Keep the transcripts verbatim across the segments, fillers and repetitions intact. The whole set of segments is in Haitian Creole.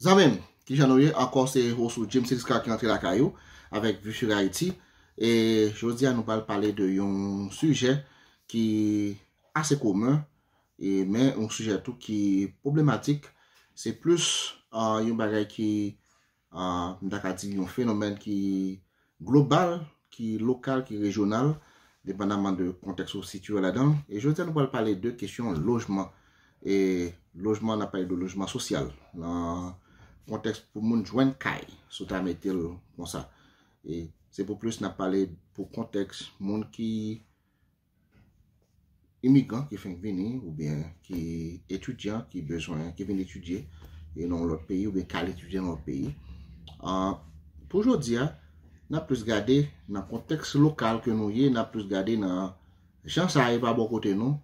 Zanmi m, kijan nou ye? Ankò se host ou James Siliska ki antre lakay ou avèk Vue sur Haïti. E jodi a nou pral pale de yon sijè ki ase komen, e, men yon sijè tou ki pwoblematik. Se plis, ah, yon bagay ki, ah, m ta ka di yon fenomèn ki global, ki lokal, ki rejyonal, depandaman de kontèks ou sitiye w ladan. E jodi a nou pral pale de kesyon lojman. E lojman, n ap pale de lojman sosyal. Nan kontèks pou moun jwenn kay, si w ta mete l konsa. E se pou plis n ap pale pou kontèks moun ki imigran ki fenk vini, oubyen ki etidyan ki bezwen, ki vin etidye e nan yon lòt peyi, oubyen k al etidye nan yon lòt peyi. Ah, pou jodi a, n ap plis gade nan kontèks lokal ke nou ye, n ap plis gade nan jan sa ye pa bò kote nou,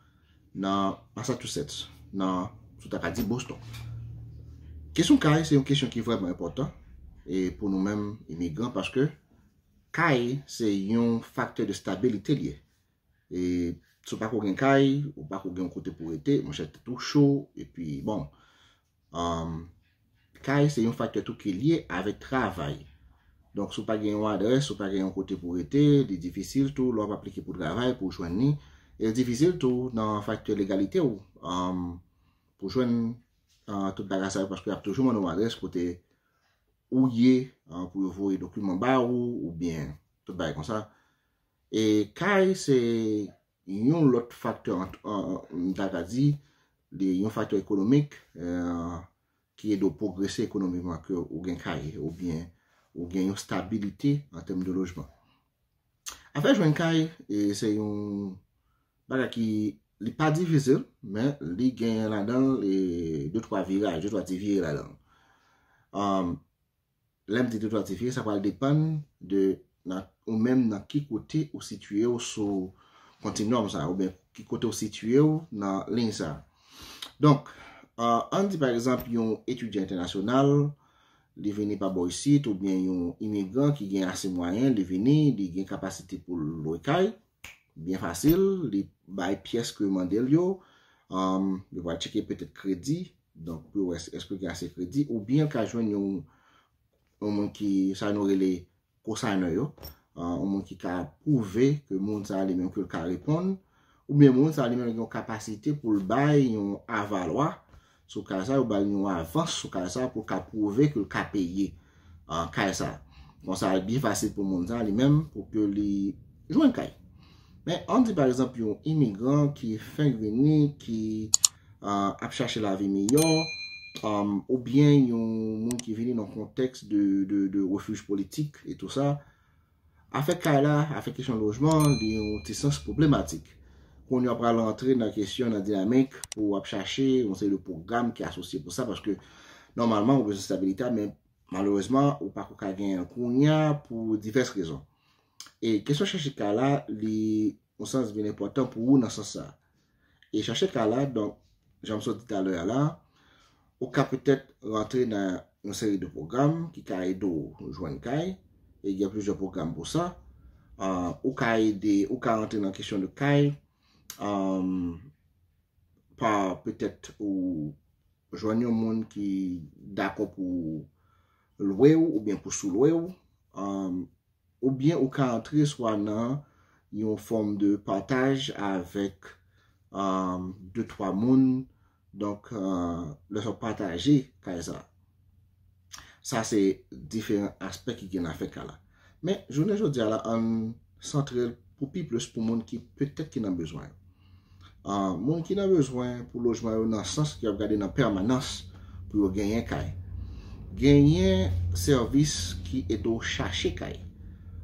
nan Massachusetts, nan, si w ta ka di, Boston. Kesyon kay se yon kesyon ki vrèman enpòtan, e pou nou menm imigran, paske kay se yon faktè de stabilite li ye. E si w pa ko gen kay, ou pa ko gen yon kote pou rete, monchè, tèt ou cho, epi bon, um, kay se yon faktè tou ki lye avèk travay. Donk, si w pa gen yon adrès, si w pa gen yon kote pou rete, li difisil tou, lè w ap aplike pou travay, pou w jwenn li. E l difisil tou nan faktè legalite w, um, pou jwenn, uh, tout bagay sa yo, paske y ap toujou mande w adrès kote ou ye, uh, pou yo voye dokiman ba ou, oubyen tout bagay konsa. E kay se yon lòt faktè, an, an, an, m ta ka di, li yon faktè ekonomik, eh, ki ede w pwogrese ekonomikman, ke ou gen kay, oubyen ou gen yon stabilite an tèm de lojman. Afè jwenn kay, e, se yon bagay ki, li pa difisil, men li gen ladan l, e, de twa viraj, de twa ti vire ladan l. Um, Lè m di de twa ti vire, sa pral depann de nan, ou menm nan ki kote ou sitiye w sou kontinyòm sa, oubyen ki kote ou sitiye w nan liy sa. Donk, uh, ann di pa egzanp yon etidyan entènasyonal, li vini pa bò isit, oubyen yon imigran ki gen ase mwayen, li vini, li gen kapasite pou l lwe kay, byen fasil, li bay pyès ke yo mande l yo, um, yo pral tcheke petèt kredi, donk pou yo wè èske gen ase kredi, oubyen l ka jwenn yon, yon moun ki, sa nou rele cosigner yo, uh, yon moun ki ka pwouve ke moun sa li menm ke l ka reponn, oubyen moun sa li menm gen yon kapasite pou l bay yon avalwa sou kay sa, yo ba l yon avans sou kay sa pou l ka pwouve ke l ka peye, uh, kay sa. Konsa, li byen fasil pou moun sa li menm pou ke li jwenn kay. Men, ann di pa egzanp yon imigran ki fenk vini, ki, uh, ap chache lavi miyò, um, oubyen yon moun ki vini nan kontèks de, de, de refij politik e tou sa. Afè kay la, afè kesyon lojman, li yon ti sans pwoblematik. Kounye a pral antre nan kesyon, nan dinamik pou w ap chache yon seri de pwogram ki asosye pou sa, paske nòmalman ou bezwen stabilite, men malerezman ou pa ko ka genyen l kounye a pou divès rezon. E kesyon chache kay la, li yon sans byen enpòtan pou ou nan sans sa. E chache kay la, donk, jan m sot di talè a la, ou ka petèt rantre nan yon seri de pwogram ki ka ede w jwenn kay, e gen plizyè pwogram pou sa. Ah, ou ka ede, ou ka rantre nan kesyon de kay, um, pa petèt ou jwenn yon moun ki dakò pou lwe w oubyen pou sou lwe w, um, oubyen ou ka antre swa nan yon fòm de pataj avèk, um, de twa moun. Donk, uh, lè sa w pataje kay sa. Sa se diferan aspè ki gen nan afè kay la. Men, jounen jodi a la, ann santre l pou pi plis pou moun ki petèt ki nan bezwen. Ah, moun ki nan bezwen pou lojman yo nan sans ke y ap gade nan pèmanans pou yo genyen kay. Genyen sèvis ki ede w chache kay.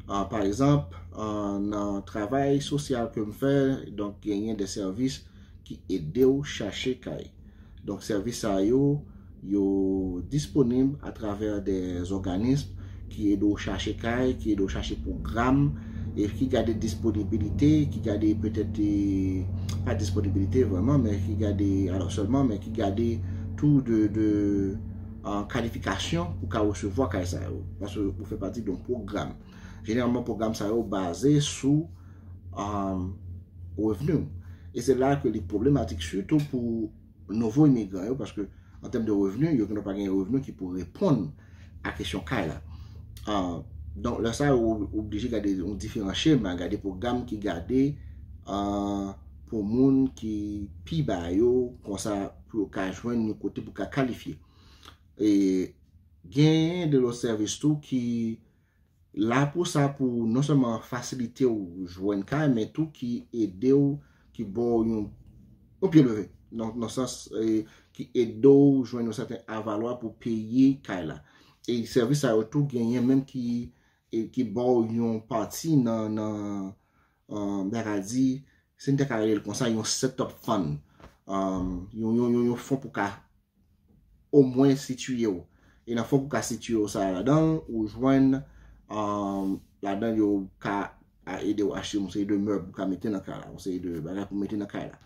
Ah, pa egzanp, ah, nan travay sosyal ke m fè, donk genyen de sèvis ki ede w chache kay. Donk sèvis sa yo, yo disponib atravè de òganism ki ede w chache kay, ki ede w chache pwogram, e ki gade disponibilite, ki gade petèt, e, pa disponibilite vrèman, men ki gade, alò sèlman, men ki gade tou de, de, ah, kalifikasyon pou ka resevwa kay sa yo. Paske ou fè pati de yon pwogram. Jeneralman, pwogram sa yo baze sou, um, revni w. E se la ke li pwoblematik, sitou pou nouvo imigran yo, paske an tèm de revni, yo gen dwa pa gen revni ki pou reponn a kesyon kay la. Ah, donk, lè sa, ou oblije gade yon diferan chema, gade pwogram ki gade ah, pou moun ki pi ba yo, konsa pou yo ka jwenn yon kote pou ka kalifye. E genyen de lòt sèvis tou ki la pou sa, pou non sèlman fasilite w jwenn kay, men tou ki ede w, ki ba w yon, yon pye leve. Nan, nan sans, e, ki ede w jwenn yon sèten avalwa pou peye kay la. E sèvis sa yo tou genyen menm ki, e, ki ba w yon pati nan, nan, um, m ta ka di, si n te ka rele l konsa, yon setup fund. Um, yon, yon, yon, yon fon pou ka omwen sitiye w. E nan fon pou ka sitiye w sa a ladan l, ou jwenn, um, ladan l yo ka a ede w achte yon seri de mèb ou ka mete nan kay la, yon seri de bagay pou mete nan kay la.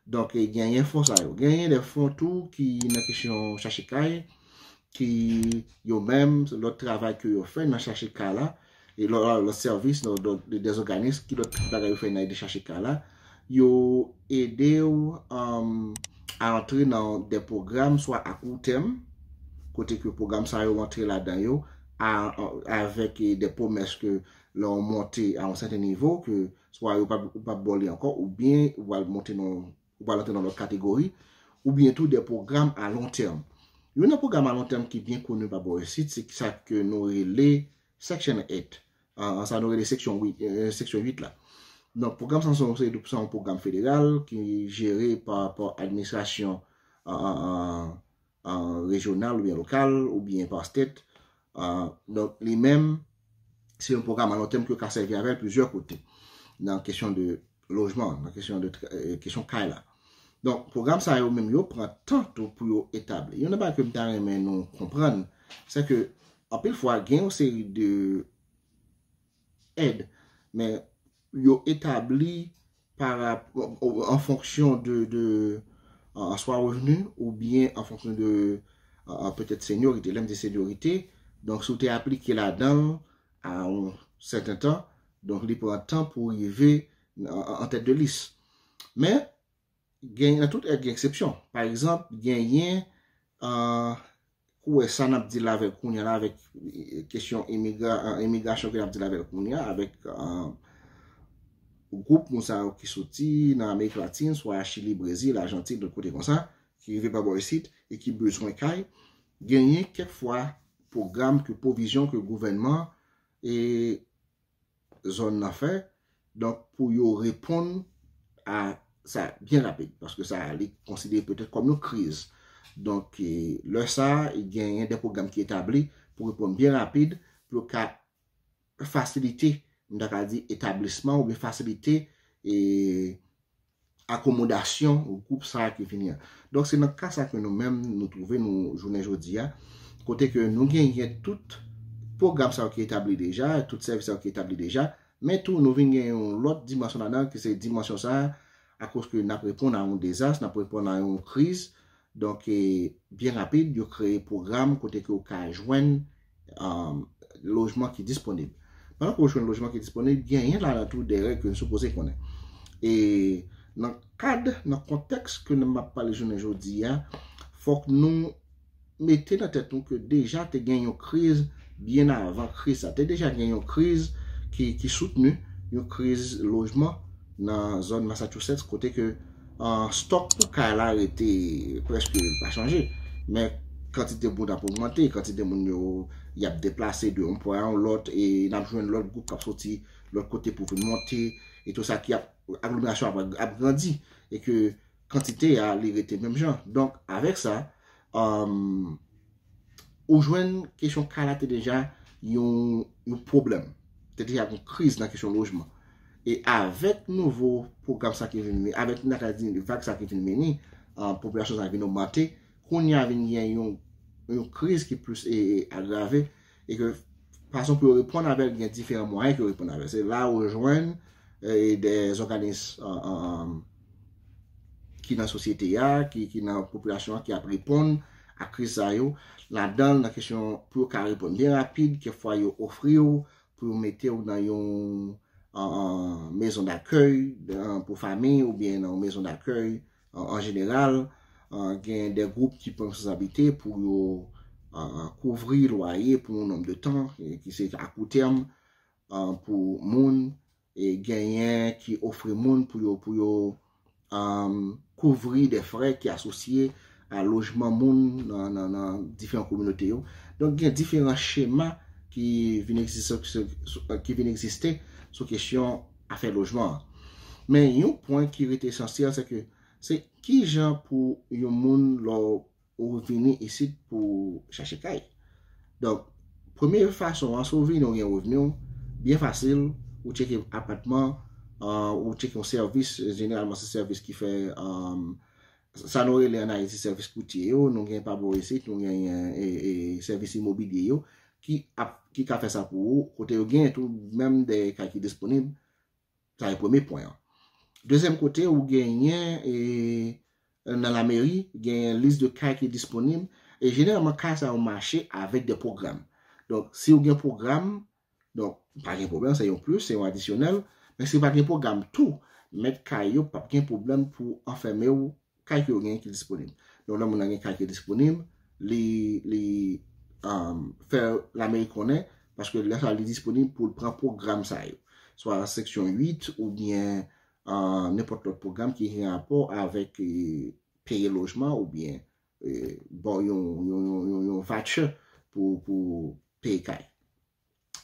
Donk, e, genyen fon sa yo. Genyen de fon tou ki nan kesyon chache kay, ki yo menm, lòt travay ke yo fè nan chache kay la, e lòt, lòt sèvis, lòt, lòt, de, de òganis, ki lòt bagay yo fè nan ede chache kay la, yo ede w, um, a antre nan de pwogram, swa a kou tèm, kote ke pwogram sa yo antre ladan yo, a, a, avèk, e, de pwomès ke lè w monte a yon sèten nivo, ke swa yo p ap, ou p ap ba w li ankò, oubyen ou pral monte nan, ou pral antre nan lòt kategori, oubyen tou de pwogram a lon tèm. Youn nan pwogram a lon tèm ki byen koni pa bò isit, se sa ke nou rele Section eight. Ah, sa nou rele seksyon uit, eh, seksyon uit la. Donk, pwogram sa se yon, se yon pwogram federal ki jere pa, pa administrasyon, ah, ah, ah, ah, rejyonal oubyen lokal, oubyen pa state. Ah, donk, li menm, se yon pwogram a lon tèm ke yo ka sèvi avè l plizyè kote. Nan kesyon de lojman, nan kesyon de tra-, eh, kesyon kay la. Donk, pwogram sa yo menm, yo pran tan tou pou yo etabli. Youn nan bagay ke m ta renmen nou konprann, se ke anpil fwa, gen yon seri de èd, men yo etabli pa rap-, an fonksyon de, de, ah, swa revni oubyen an fonksyon de, ah, petèt senyorite. Lè m di senyorite, donk, si w te aplike ladan l a yon sèten tan, donk, li pran tan pou rive an, an, an tèt de lis. Men, gen, nan tout èd, gen eksepsyon. Pa egzanp, genyen, ah, kou wè sa n ap di l avèk kounye a la, avèk, eh, kesyon imigra-, ah, imigrasyon ke n ap di l avèk kounye a, avèk, ah, gwoup moun sa yo ki soti nan Amerik Latin, swa Chili, Brezil, Ajantin, lòt kote konsa, ki rive pa bò isit e ki bezwen kay, genyen kèk fwa pwogram ke pwovizyon ke gouvènman e zòn nan fè, donk, pou yo reponn a sa byen rapid, paske sa li konsidere petèt kòm yon kriz. Donk, e, lè sa a, genyen de pwogram ki etabli pou reponn byen rapid, pou yo ka fasilite, m ta ka di, etablisman oubyen fasilite, e, akomodasyon gwoup sa a ki vini an. Donk, se nan ka sa ke nou menm, nou twouve nou jounen jodi a, kote ke nou genyen tout pwogram sa yo ki etabli deja, tout sèvis sa yo ki etabli deja, men tou nou vin gen yon lòt dimansyon ladan, ki se dimansyon sa a, akoz ke n ap reponn a yon dezas, n ap reponn a yon kriz, donk, e, byen rapid, yo kreye pwogram kote ke w ka jwenn, um, lojman ki disponib. Pandan ke w jwenn lojman ki disponib, genyen ladan tou de règ ke nou sipoze konnen. E nan kad, nan kontèks ke n ap pale jounen jodi a, fòk nou mete nan tèt nou ke deja te gen yon kriz byen avan kriz sa. Te deja gen yon kriz ki, ki soutni, yon kriz lojman nan zòn Massachusetts, kote ke, ah, stòk pou kay la rete prèske pa chanje. Men kantite moun ap ogmante, kantite moun yo, y ap deplase de yon pwen a yon lòt, e n ap jwenn lòt gwoup k ap soti lòt kote pou vin monte, e tou sa ki ap, aglomerasyon ap, ap grandi, e ke kantite a, li rete menm jan. Donk, avèk sa, um, ou jwenn kesyon kay la te deja yon, yon pwoblèm. Te deja yon kriz nan kesyon lojman. E avèk nouvo pwogram sa ki vin vini, avèk, n a ka di, vag sa ki vin vini, ah, popilasyon sa vin ogmante, kounye a vin gen yon, yon kriz ki plis, e, e, agrave, e ke fason pou yo reponn avè l, gen diferan mwayen pou yo reponn avè l. Se la ou jwenn, e, de òganis, ah, ah, ah, ki nan sosyete a, ki, ki nan popilasyon an, ki ap reponn a kriz sa yo, ladan l, nan kesyon pou yo ka reponn byen rapid, kèk fwa yo ofri w pou yo mete w nan yon, an, an maison d'accueil, an, pou fanmi, oubyen nan yon maison d'accueil, an, an jeneral, Gen de gwoup ki pran responsablite pou yo kouvri lwaye pou yon nonb de tan, ki se a kou tèm pou moun, e genyen ki ofri moun pou yo, pou yo kouvri de frè ki asosye a lojman moun nan, nan, nan diferan kominote yo. Donk, gen diferan chema ki vin egziste, ki vin egziste sou kesyon afè lojman an. Men yon pwen ki rete esansyèl, se ke se ki jan pou yon moun lè ou vini isit pou chache kay. Donk, premye fason an, si w vini, ou gen revni w, byen fasil, ou tcheke apatman, ou tcheke yon sèvis, jeneralman se sèvis ki fè, sa nou rele ann Ayiti sèvis koutye yo, nou gen pa bò isit, nou gen e, e, sèvis imobilye yo, ki ap, ki ka fè sa pou ou, kote yo gen tou menm de kay ki disponib. Sa e premye pwen an. Dezyèm kote, ou genyen e, nan lameri, genyen lis de kay ki disponib. E jeneralman, kay sa yo mache avèk de pwogram. Donk, si ou gen pwogram, donk, pa gen pwoblèm, se yon plis, se yon adisyonèl. Men si ou pa gen pwogram tou, mèt kay yo p ap gen pwoblèm pou anfème w kay ke yo genyen ki disponib. Donk, lè moun nan gen kay ki disponib, li, li um, fè lameri konnen, paske lè sa li disponib pou l pran pwogram sa yo. Swa seksyon uit oubyen uh, nenpòt lòt pwogram ki gen rapò avèk e, peye lojman oubyen e, bon, yon, yon, yon, yon, yon voucher pou, pou peye kay.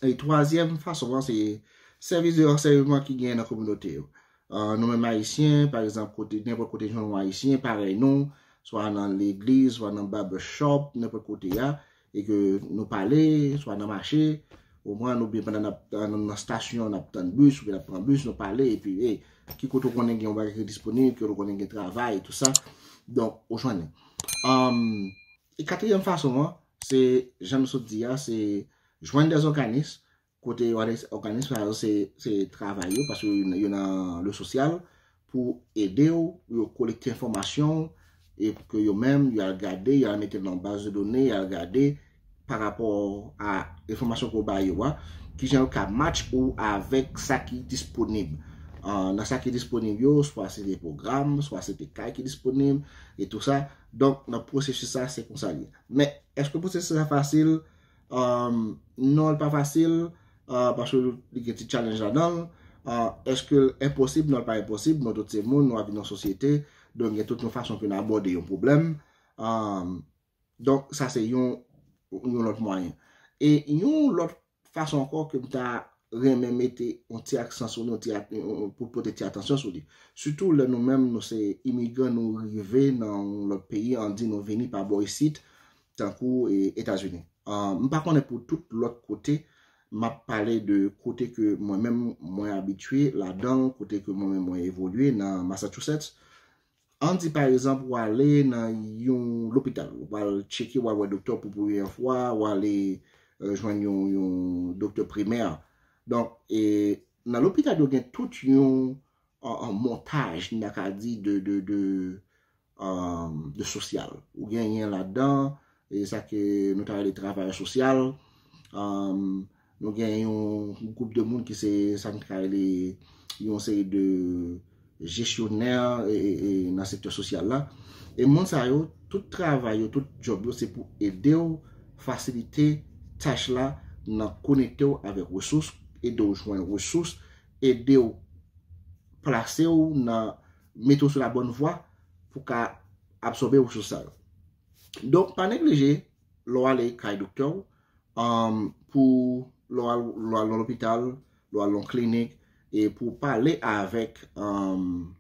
E twazyèm fason an, se sèvis de ransèyman ki genyen nan kominote yo. Uh, nou menm Ayisyen, pa egzanp, kote, nenpòt kote jwenn yon Ayisyen, parèy nou, swa nan legliz, swa nan barbershop, nenpòt kote a, e ke nou pale, swa nan mache, ou pran, oubyen pandan n ap nan, nan stasyon, n ap tann bis, oubyen n ap pran bis, nou pale, epi, e, ki kote ou konnen gen yon bagay ki disponib, ki kote ou konnen gen travay, tou sa. Donk, ou jwenn li. Um, e katriyèm fason an, se, jan m sot di a, se jwenn de òganis, kote òganis sa yo se, se travay yo, paske yo, yo nan le sosyal, pou ede w, yo kolekte enfòmasyon, e ke yo menm, yo al gade, yo al mete nan baz de done, yo al gade pa rapò a enfòmasyon ke w ba yo a, kijan yo ka match ou avèk sa ki disponib. Uh, nan sa ki disponib yo, swa se de pwogram, swa se de kay ki disponib, e tou sa. Donk, nan pwosesis sa, se konsa li ye. Men, èske pwosesis sa fasil? Um, non, li pa fasil, uh, paske li gen ti challenge ladan l. Uh, èske l enposib? Non, li pa enposib. Nou tout se moun, nou ap viv nan sosyete. Donk, gen tout yon fason pou n abòde yon pwoblèm. Um, donk, sa se yon, yon lòt mwayen. E yon lòt fason ankò ke m ta renmen mete yon ti aksan sou li, yon ti at-, yon, yon, pou pote ti atansyon sou li. Sitou lè nou menm, nou se imigran, nou rive nan yon lòt peyi, ann di nou vini pa bò isit, tankou e, Etazini. Uh, m pa konnen pou tout lòt kote, m ap pale de kote ke mwen menm mwen abitye ladan l, kote ke mwen menm mwen evolye nan Massachusetts. Ann di pa egzanp, w ale nan yon lopital, w al tcheke, w al wè doktè pou premyè fwa, w ale uh, jwenn yon, yon doktè primè. Donk, e, nan lopital yo gen tout yon, yon, yon montaj, n ta ka di, de, de, de, um, de sosyal. Ou genyen ladan, e sa ke nou ta rele travayè sosyal. Um, nou gen yon gwoup de moun ki se sa nou ta rele yon seri de jesyonè e, e, e nan sektè sosyal la. E moun sa yo, tout travay yo, tout djòb yo, se pou ede w fasilite tach la nan konekte w avèk resous, ede w jwenn resous, ede w plase w nan mete w sou la bòn vwa pou ka absòbe resous sa yo. Donk, pa neglije lè w ale kay doktè w, um, pou lè w al, lè w al nan lopital, lè w al nan klinik, e pou pale avèk um,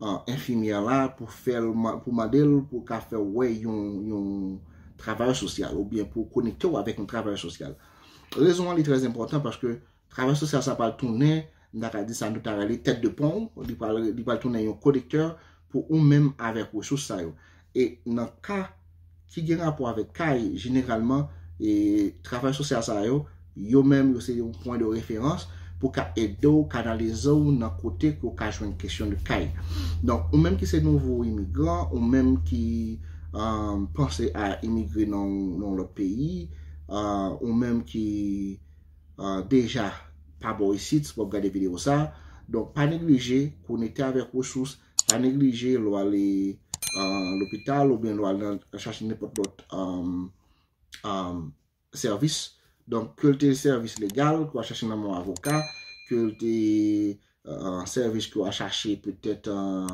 uh, enfimyè la, pou fè l, pou mande l, pou ka fè w wè yon, yon travayè sosyal, oubyen pou konekte w avèk yon travayè sosyal. Rezon an li trè enpòtan paske travay sosyal sa pral tounen, m ta ka di sa nou ta rele tèt de pon, li pral, li pral tounen yon konektè pou ou menm avèk resous sa yo. E nan ka ki gen rapò avèk kay, jeneralman, e travay sosyal sa yo, yo menm, yo se yon pwen de referans pou ka ede w kanalize w nan kote ke w ka jwenn kesyon de kay. Donk, ou menm ki se nouvo imigran, ou menm ki um, panse a imigre nan, nan yon lòt peyi, uh, ou menm ki uh, deja pa bò isit, si w ap gade videyo sa. Donk, pa neglije konekte avèk resous, pa neglije lè w ale uh, lopital oubyen lè w al nan chache nenpòt lòt um, um, sèvis. Donk, ke l te sèvis legal, ke w al chache nan men yon avoka, ke l te uh, sèvis ke w al chache petèt uh,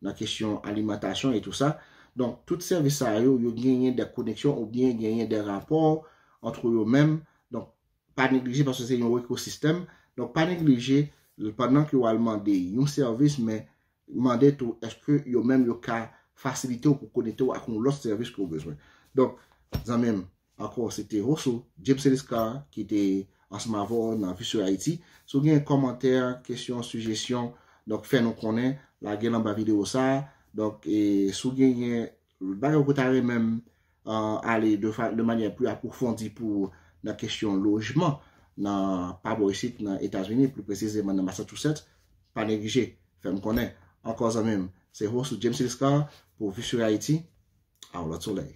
nan kesyon alimantasyon e tou sa. Donk, tout sèvis sa yo, yo genyen de koneksyon oubyen genyen de rapò ant yo menm. Donk, pa neglije paske se yon ekosistèm. Donk, pa neglije pandan ke w al mande yon sèvis, men mande tou èske yo menm yo ka fasilite w pou konekte w ak yon lòt sèvis ke w bezwen. Donk, zanmi m, ankò, se te Rosso, James Eliscar, ki te ansanm avè w nan Visur Haiti. Si w gen kòmantè, kesyon, sijesyon, donk fè nou konnen, lage l anba videyo sa. Donk, e, si w genyen bagay ou ta renmen m uh, ale de, fa, de manyè pli apwofondi pou nan kesyon lojman nan pa bò isit nan Etazini, pli presizeman nan Massachusetts, pa neglije, fè m konnen. Ankò zanmi m, se Rosso James Eliscar pou Visur Haiti, a yon lòt solèy.